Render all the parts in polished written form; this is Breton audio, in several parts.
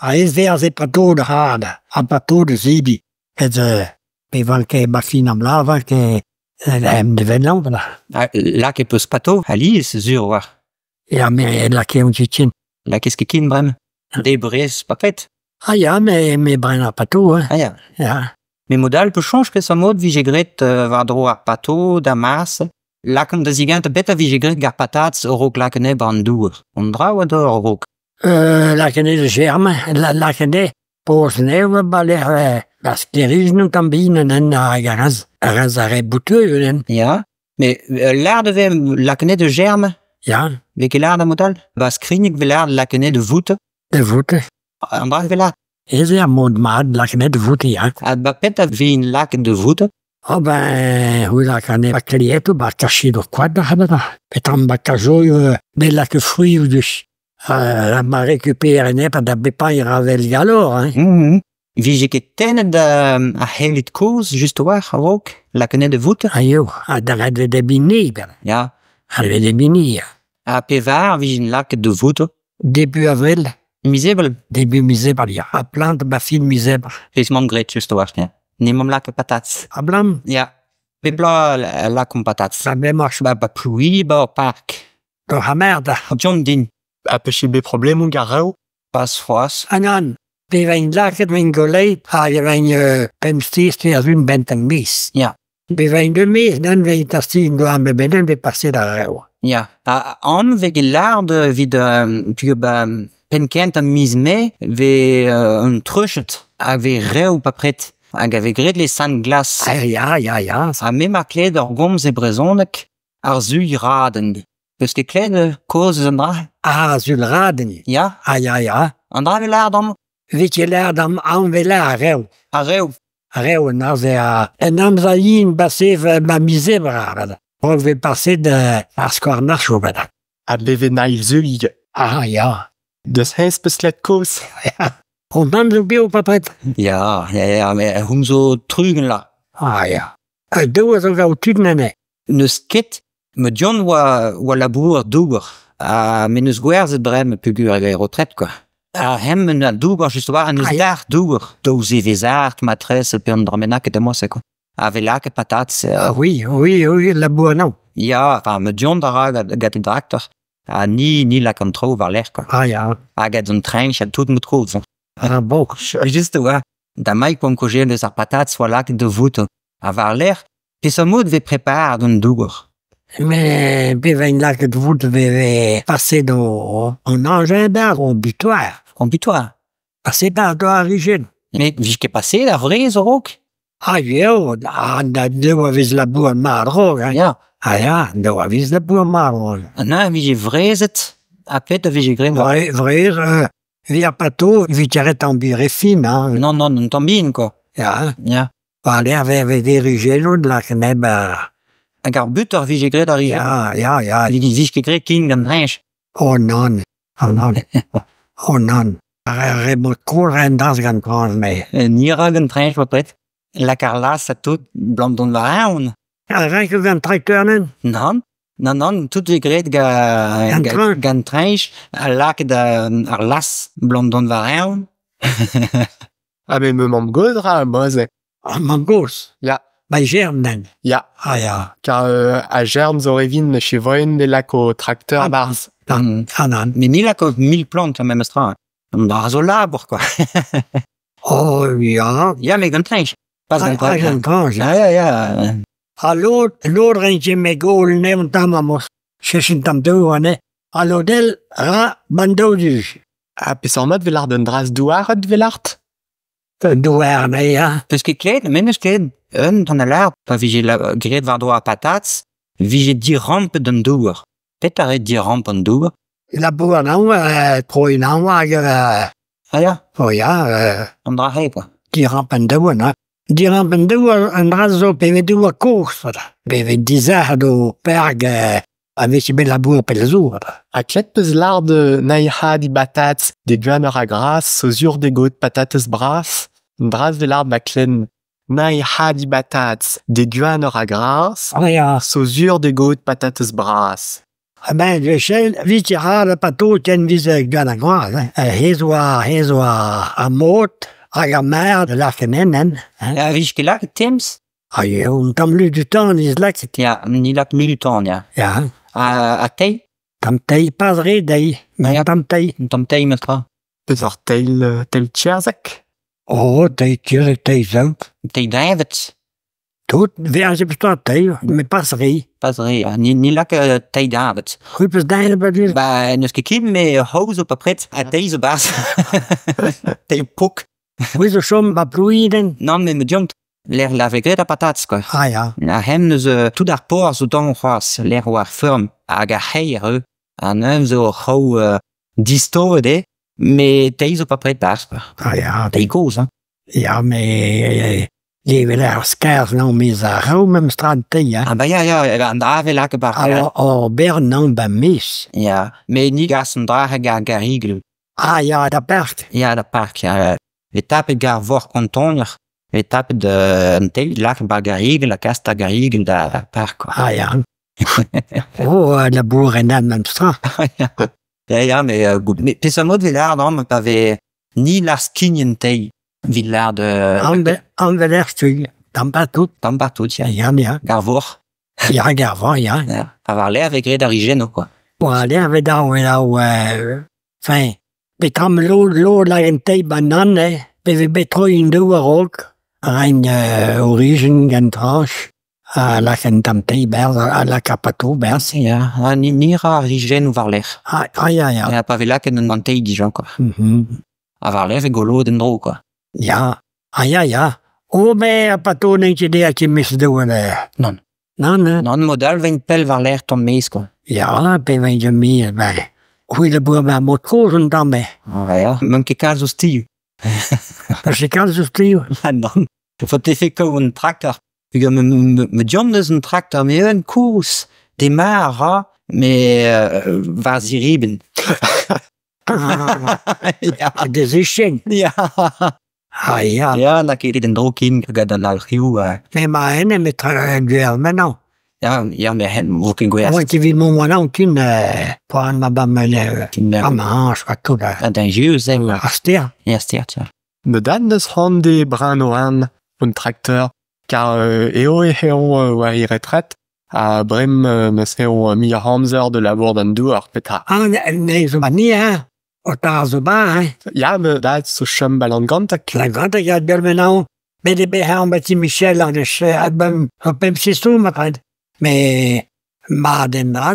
Aes eo aze pato da hadañ ha pato da zebriñ met pe vanke 'ba fin ar bloaz 'vanke Ha lakaet 'peus pato alies sur a-walc'h. Ya met 'lakeont ket ken. 'Lakez ket ken bremañ. Debr 'rez bepred. Ah ya me 'brena pato hein. Ah ya. Ya. Met mod-all 'peus soñj peseurt mod 'vije graet war-dro ar pato da mare-se? Lakaomp da zigentañ petra 'vije graet gant ar patatez a-raok lakaat anezhe 'ba an dour? An dra a oa d'ober a-raok. Lakaet anezhe da germañ, lakaet anezhe porzh anezhe 'ba lec'h ar sklêrijenn un tamm bihan anezhe hag a-rez ar re boutoù evel-henn. Ya, met lâret e vez lakaet anezhe da germañ? Ya. 'Vez ket lâret a-mod-all? 'Ba Skrigneg 'vez lâret lakaet anezhe da voutañ. Da voutañ. An dra 'vez lâret. Ez eo ar mod mat lakaet anezhe da voutañ ya. Ha 'ba petra 'vez lakaet da voutañ? Oh ben c'hwi laka anezhe 'ba kleietoù 'ba kachedoù koad ac'hane petra 'ba kajoioù me laka fruioù deus. Ma récupère anezhe da bepañ a ra 'vel gallour hein. 'Vije ket tennet ar c'hellid kozh just a-walc'h a-raok lakaat anezhe da voutañ? Ha eo, ha da ret 'vez debriñ anezhe. Ya. Ha vez debriñ anezhe. Ha pevar 'vijent lakaet da voutañ? Début avril. Miz Ebrel? Début miz Ebrel ya. Ha plant 'ba fin miz Ebrel. Pezh 'mamp graet just a-walc'h ya. N'emaomp lakaet patatez. Ablam? Ya. Bep bloaz lakaomp patatez. Ba memor. Ba Plouie, 'ba ur park. Doc'h ar merda. Deomp din. Ha peus bet problemoù gant ar rev? Pas c'hoazh. Ah nann, pe vegn lakaet vegn goleit hag e vegn pemp-seiz pe a-zun benn miz. Ya. Pe vegn deux miz, nann vegn tastin doa me benn vez paset ar rev. Ya. Ha anv vez ket lâret evit peogwir 'ba penn-kentañ miz Mae 'vez un treuched hag 'vez rev bepred hag a vez graet les saintes glaces. Ah ya, ya, ya. Ha me 'ma klevet ur gomz e brezhoneg, ar sul-raden. 'Peus ket klevet kaoz eus an dra? Ah, sul-raden. Ya. Ah ya, ya. An dra 'vez lâret amañ? 'Vez ket lâret amañ, amañ 'vez lâret ar rev. Ar rev. Ar rev neuze en amzer yen paseet ma miz Ebrel. Raok 'vez paseet ar skouarnachoù 'vat. Ha bevennañ zeuig. Ah ya. Deus hennezh 'peus klevet kaoz? Hon mamm zo bev bepred. Ya, ya, ya, met hon zo trugenn là. Ah ya. Daou a zo gaout tud anezhe. N'eus ket. Ma Dion oa, oa labourer douar. Ha me 'neus gwerzhet bremañ peogwir eo retret quoi. Ha hemañ 'na douar just war 'neus Ah ya. d'ar douar. Daou zevezh art matrese pe un dra bennaket amañ-se quoi. Ha 'vez lakaet patatez. Ah oui, oui, oui, labour anezho. Ya, enfin ma Dion a ra gant e draktor. Ha ni, ni lak an traoù war-lerc'h quoi. Ah ya. Ha gant an treñch ha tout mod kozh. Ah bon. Just oa. Damai oamp kaozeal eus ar patatez oa lakaet da voutañ. Ha war-lerc'h, peseurt mod 'vez preparet an douar? Mais pe vegn lakaet vout 'vez paset an añjeñder o butoir. An butoir? Paset ar doar ijin. Met 'vije ket paseet ar wrez a-raok? Ah eo, an daou a vez labourat mat a-raok hein. Ya. Ah ya, an daou a vez labourat mat a-raok. An neñv 'vije wrezet ha pet a vije graet war... Wrez, evit ar pato, evit karet tamm bihan re fin hein. Non, non, un tamm bihan quoi. Ya. Ya. War-lerc'h e vez rigelloù lakaet 'ba... Hag ar butor 'vije graet ar rigelloù? Ya, ya, ya. Ne vije ket graet ken gant reñch. Oh nann, oh nann, oh nann. Ar re mod kozh 'raent dañs gant trañch-me. Ni a ra gant treñch bepred. Lak ar las ha tout, 'blam dont war-eeun. Ha renket gant trakteur neuze? Nann, nann, nann, tout 'vez graet Gant treñch? gant treñch ha lakaet ar las 'blam dont war-eeun. Ah mais ma mamm-gozh 'ra neuze. Ah mamm-gozh? Ya. Ba Jermen? Ya. Ah ya. Kar a Jerm zo re vin che voen ne lako trakteur a-barzh. Ah nann. Met ni lako mil plant ar memes tra. An dra zo labour quoi. Oh ya. Ya, met gant treñch. Pas gant Ah, gant treñch. Ya, ya, ya. Ha lod, lod 'raint ket me gol anezhe un tamm amañ. Cheñch un tamm dour anezhe. Ha lod all 'ra ban daou du. Ha peseurt mod 'vez lâret un dra douaret 'vez lâret? Douar anezhe, ya. 'Peus ket klevet? Me 'meus klevet un tamm a lâr pa vije graet war-dro ar patatez, 'vije dirampet an douar. Petra eo diramp an douar? Labour anezhañ, troiñ anezhañ hag Ah ya? Oh ya. An dra-se quoi. Diramp an douar, hein. Diramp an douar, an dra zo pe vez douar kozh, pe vez dizalc'h o perg a vije bet labour pell zo. Ha klevet 'peus lâret naic'haat batatez de gant a gras zo sur de gaout patatez bras? An dra 'vez lâret ma klenn naic'haat batatez de gant a gras Ah ya. zo sur de gaout patatez bras. Ah ben gwechall 'vije ral ar pato ken 'vize gant ar groaz hein. Hezh oa hezh oa ar mod hag ar marc'h da lakaat anezhan hein. Ha 'vije ket lakaet temz? Ah ya un tamm ludu-tan 'vez lakaet. Ya, ni 'lak ludu-tan ya. Ya. Ha teil? Tamm teil pas re dezhi, met un tamm teil. Un tamm teil memestra. Peseurt teil, teil Tierzek? Oh, teil Tierzek, teil saout. Teil deñved? Tout, vezañ petra teil, met pas re. Pas re, ha ni, ni lak teil deñved. C'hwi 'peus deñved ba du? Ba n'eus ket ken, met ur c'haoz zo papred, ha teil zo 'barzh. Teil pok. C'hwi zo chom ba Plouiden? Nann, met ma deomp lec'h la vez graet ar patatez quoi. Ah ya. Ar c'hemm eus tout ar porzh zo tamm c'hoazh, lec'h oa ar feurm hag ar c'heier eo. An neñv zo ur c'hraou distoet eo, met teil zo papred 'barzh quoi. Ah ya. Teil kozh hein. Ya, met evel ar skarzh 'naomp 'maez ar c'hraou memes tra an teil hein. Ah bah ya ya, an avel hag 'barzh. Alors hor bern 'naomp 'ba 'maez. Ya, met ni 'gas an dra hag ar garigell. Ah ya, da park. Ya, da park, ya. E tapet gar vor kontoner, e tapet an teil lak ba garigell ha kas da garigell da park quoi. Ah ya. Oh, labour en memes tra. Ya, ya, mais goût. Mais peseurt mod 'vez lâret amañ pa vez ni lâr skign teil 'vit lâret Anvel er stuilh, tamm partout. Tamm partout, ya. Ya, ya. Gar vor. Ya, gar vor, ya. Ya. Ha war-lerc'h 'vez graet ar rijennoù, quoi. War-lerc'h 'vez dav, 'vez dav, enfin, petra lod, lod lak an teil banan eo, pe vez bet troet an daou a-raok, a-raok orijin gant trañch, ha lakaat un tamm teil 'barzh, ha lakaat pato 'barzh. Ya, ha ni, ni 'ra ar rijennoù war-lerc'h. Ah, ah ya, ya. Ya, pa vez lakaet an teil dija, quoi. Ha war-lerc'h 'vez goloet en-dro, quoi. Ya, ah ya, ya. Oh, mais ar pato n'eo ket dezhañ ket mes daou Nann. Nann, hein. Nann, mod all 'vez pell war-lerc'h tamm maez, quoi. Ya, pe vez ket maez, ben, c'hwi labour 'ba mod kozh un tamm eo. Ah ya, n'on ket kalz ouzh Parce que kalz ouzh Ah nann, faut tefe kaout un traktor. Peogwir ma deomp deus un traktor, met un kozh, demar a ra, met war ziribenn. Ya, des echecs. Ya. Ah ya. Ya, n'a ket en dro ken gant an alc'hioù. Mais ma ene met gwer maintenant. Ya, ya, mais hen vo ket gwer. Oa ket evit mont war ken poan ma ba ma ma hanch tout. Ah, dañjerus eo. Ar ster. Ya, ster, tiens. Ne dan neus c'hoant de brin o an un trakteur kar eo e eo war e retret ha brem neus eo muioc'h amzer de labour d'an douar petra. Ah, ne zo ni hein. O tar zo ba hein. Ya, me da zo chom ba Langantak. Langantak ya bel maintenant. Bet e bet an bati Michel an eus album ur pemp sesto ma pred. Mais ma den dra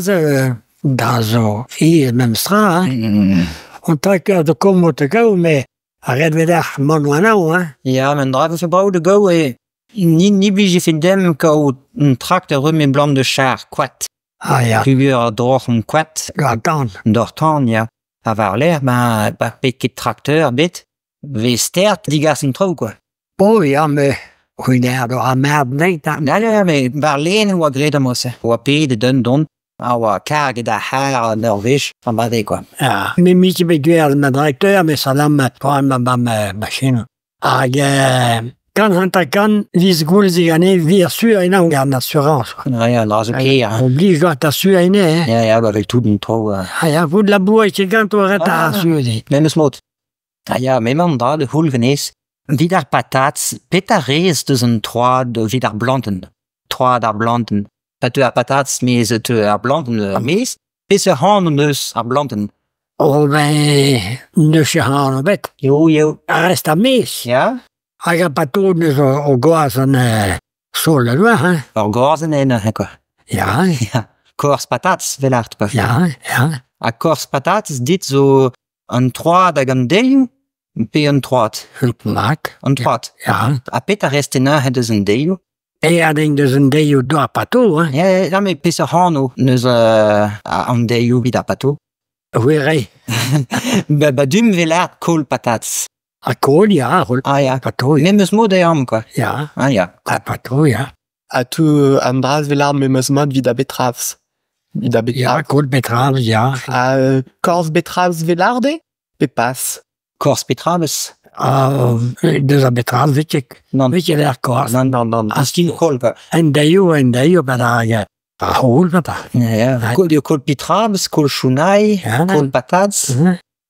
da zo e memes tra hein. On trakteur de komo te gaou, mais arret vedac'h mont war hein. Ya, men dra vefe brav de gaou e ni, ni blije fet dem kaout un trakteur reum e blant de char koad. Ah ya. Pugur a droc'h an koad. D'ar tan. D'ar tan, ya. Ha war-lerc'h, ba, ba pet ket trakteur bet, vez stert digas an traoù, quoi. Bon, ya, mais c'hwi n'er ar merd neit, hein. Na, na, mais war len oa graet am eus. Oa pet e dun don, a oa karget ar c'har an ur wech, an bade, quoi. Ah, me miche bet gwer ma drakteur, mais salam poan ma ma machine. Hag kan hanta kan, viz goulz gane vir sur ena gant assurance. Ja, ya, dra zo ker. Oblige doit t'assurer ene, hein. Ya, ya, ba, vel tout an traoù. Ah ya, vout labour e ket gant o ret Ah. assurer. Memes mod. Ah ya, me emañ an dra de c'houl ganez. Vit ar patatz, petra rez deus an troad vit ar blantenn. Troad ar blantenn. Pa teu ar patatz mez teu ar blantenn ar mez, peseurt c'han hon eus ar blantenn. Oh ben, neus ket c'han ebet. Eo, eo. Ar rest ar mez. Ya? Hag ar pato neus o gwaz an sol a loar, hein. Ur gorzenn en, hein, quoi. Ya, Ya. Korz patatz, vel art, quoi. ya, ya. Ha korz patatz dit zo an troad hag an deioù, pe an troad? Mat. An troad. Ya. Ha petra rest en neuze deus an deioù? E a den deus an deioù doar pato, hein. Ya, ya, mais peseurt c'hano neus an deioù vit ar pato? Oe re. Ba, ba dum vel art kohl patatz. A kohl, ya, roll. Ah ya. Pato, ya. Memes mod eo am, quoi. Ya, Ah ya. a pato, ya. Ha tou an draz vel ar memes mod vid a betravs. Vid a Ya, betravs. kohl betravs, ya. Ha korz betravs vel arde? Pe pas. Korz petrabes? Ah, deus a betravs, vitek. Nann. Vitek ar korz. Nann, Nann, nann. Ah, An skin kohl, quoi. En deioù, en deioù, ba da, ya. Ar c'houl papa. Ya, kol eo kol pitrabs, kol chounai, Ya. kol patats.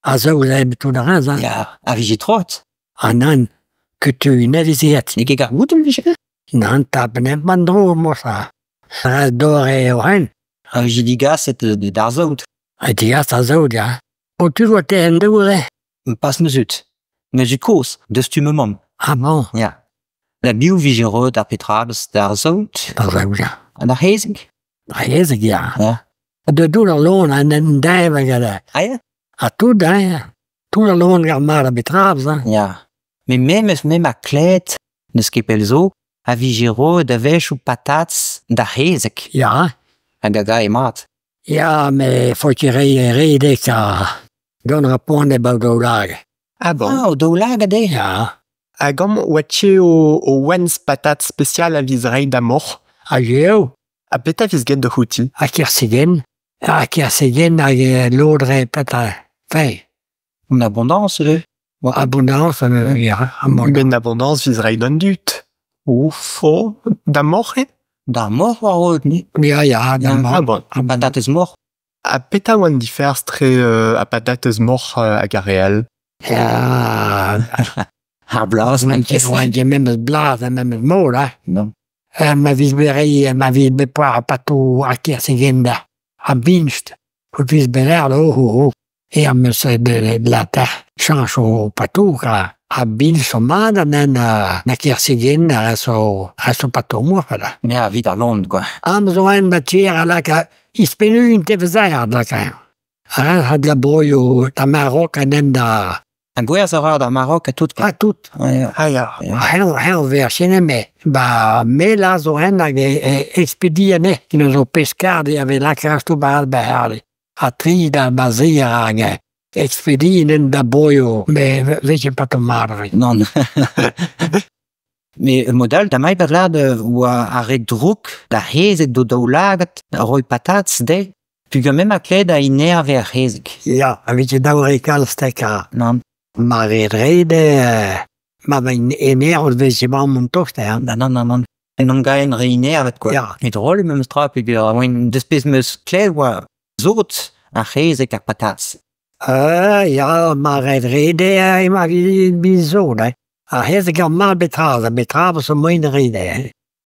A zo le tout ar raz, hein. Ya, a vije trot. Ha nann, kutu neveziet. N'eo ket ar goudenn vije? Nann, tap nem man dro, mosa. Raz dore eo hen. A vije digaset d'ar saout. A digas ar saout, ya. O tu oa te en dour, Pas ma zud. Ma zud kozh, deus tu ma mamm. Ah bon. Ya. Da biv vije roet ar petrabs d'ar saout? D'ar saout, ya. Ha d'ar c'hezeg? D'ar c'hezeg, ya. Ya. Da doul ar loen an en deñv hag a... Ah ya? Ha tout, hein. Tout ar loen gar mat a betrabs, hein. Ya. Met memes me ma klet, n'eus ket pell zo, a vije roet a-wechoù patats d'ar c'hezeg. Ya. Hag a gae mat. Ya, met faut ket reiñ redek ha gant ar poan e baou daoulagad. Ah bon. Ah, o daoulagad eo. Ya. Hag amañ oa ket o wenz patat spesial a viz reiñ da moc'h. Hag eo. Ha petra viz get da c'houti? Ha kersegen. Ha kersegen hag lodre petra. Fei. En abondance, eo. Abondance, ya. Ben abondance viz reiñ d'an dud. Ouf, oh, da moc'h eo? D'ar moc'h war roet, ni. Ya, ya, d'ar Ah moc'h. bon. Ar patatez moc'h. Ha petra oan diferz tre a patatez moc'h hag ar re all? Ya. Ar blaz, Oan ket memes blaz ha memes mod, hein. Non. Ma viz bet reiñ, ma viz bet poar ar pato ar kersegen da. A binst. O viz bet lâret, oh, oh, oh. E am eus lata chañch o pato, ka. A binst zo mat an en na kersegen a zo a zo pato moc'h, da. Ya, evit ar loen, quoi. Am zo en ma tier a laka ispennu un tevezard, laka. A ra de la broio da Maroc an en da... An gwerzh a ra d'ar Maroc ha tout. Ha tout. Ouais. Ah ya. Heñv version me. Ba me la zo en hag e expedi ane. Ino zo peskard e ave lakaas to ba al Ha tri da bazeer hag expedi en da broio. Me veze pa to marre. Non. Mais modal da mai bat lad oa ar re drouk da c'hezeg d'o daoulagad a roi patats de. Pugur mem a kled a inerve ar c'hezeg. Ya, a veze daou re kalz tek a. Non. Ma re rede, ma vein enervet veze mamm an tost, hein. Da non, non, non. En on gaen re inervet, quoi. Ya. Met drol memes tra, pugur a oen despez meus kled oa zot ar c'hezeg ar patats. Ya, ma re rede, ema bizon, hein. Ar c'hezeg ar mal betraz, a betraz zo moen rede, hein.